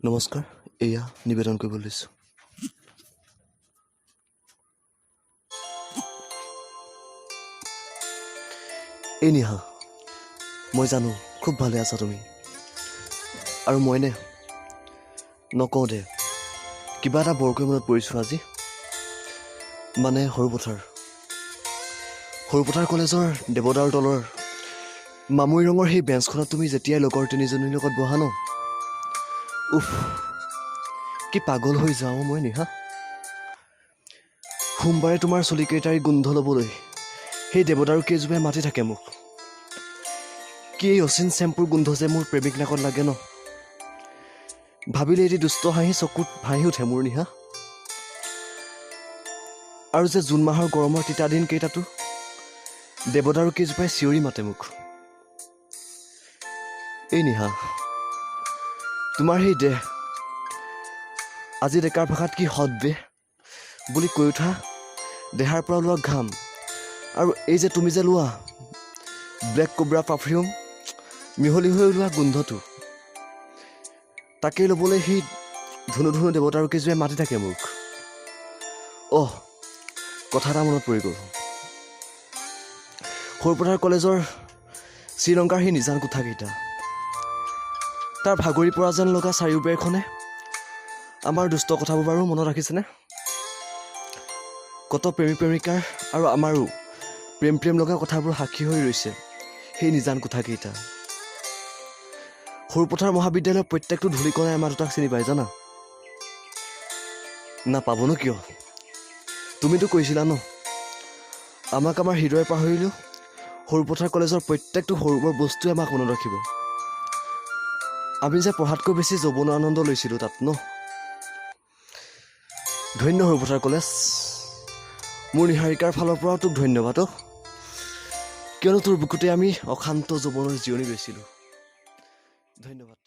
নমস্কাৰ, এয়া নিবেদন কৰিব লৈছোঁ। এই নিহা, মই জানো খুব ভালে আছা তুমি আৰু মইনে নকওঁ দে, কিবা এটা বৰকৈ মনত পৰিছোঁ আজি। মানে সৰুপথাৰ, সৰুপথাৰ কলেজৰ দেৱদাৰ তলৰ মামুই ৰঙৰ সেই বেঞ্চখনত তুমি যেতিয়াই লগৰ তিনিজনীৰ লগত বহা ন, উফ, কি পাগল হৈ যাওঁ মই নিহা। সোমবাৰে তোমাৰ চুলিকেইটাৰ গোন্ধ ল'বলৈ সেই দেৱদাৰু কেইজোপাই মাতি থাকে মোক। কি এই অচিন চেম্পুৰ গোন্ধ যে মোৰ প্ৰেমিক নাকত লাগে ন, ভাবিলে এটি দুষ্ট হাঁহি চকুত ভাঁহি উঠে মোৰ নিহা। আৰু যে জুন মাহৰ গৰমৰ তিতা দিন কেইটাতো দেৱদাৰু কেইজোপাই চিঞৰি মাতে মোক। এই নিহা, তোমাৰ সেই দেহ, আজি ডেকাৰ ভাষাত কি সৎ বে বুলি কৈ উঠা দেহাৰ পৰা ওলোৱা ঘাম, আৰু এই যে তুমি যে লোৱা ব্লেক কোব্ৰা পাৰফিউম মিহলি হৈ ওলোৱা গোন্ধটো, তাকেই ল'বলৈ সেই ধুনু ধুনু দেৱদাৰু কেইজোপাই মাতি থাকে মোক। অহ, কথা এটা মনত পৰি গ'ল। সৰুপথাৰ কলেজৰ শ্ৰীলংকাৰ সেই নিজান কোঠাকেইটা, তাৰ ভাগৰি পৰা যেন লগা চাৰিওবেৰখনে আমাৰ দুষ্ট কথাবোৰ বাৰু মনত ৰাখিছেনে? কত প্ৰেমিক প্ৰেমিকাৰ আৰু আমাৰো প্ৰেম প্ৰেম লগা কথাবোৰ সাক্ষী হৈ ৰৈছে সেই নিজান কোঠাকেইটা। সৰুপথাৰ মহাবিদ্যালয়ৰ প্ৰত্যেকটো ধূলিকণাই আমাৰ দুটাক চিনি পায় জানা? নাপাবনো কিয়? তুমিতো কৈছিলা ন, আমাক আমাৰ হৃদয় পাহৰিলেও সৰুপথাৰ কলেজৰ প্ৰত্যেকটো সৰু বৰ বস্তুৱে আমাক মনত ৰাখিব। আমি যে পঢ়াতকৈ বেছি যৌৱন আনন্দ লৈছিলোঁ তাত ন। ধন্য সৰুপথাৰ কলেজ। মোৰ নিহাৰিকাৰ ফালৰ পৰাও তোক ধন্যবাদ অ', কিয়নো তোৰ বুকুতে আমি অশান্ত যৌৱনৰ জিৰণি লৈছিলোঁ। ধন্যবাদ।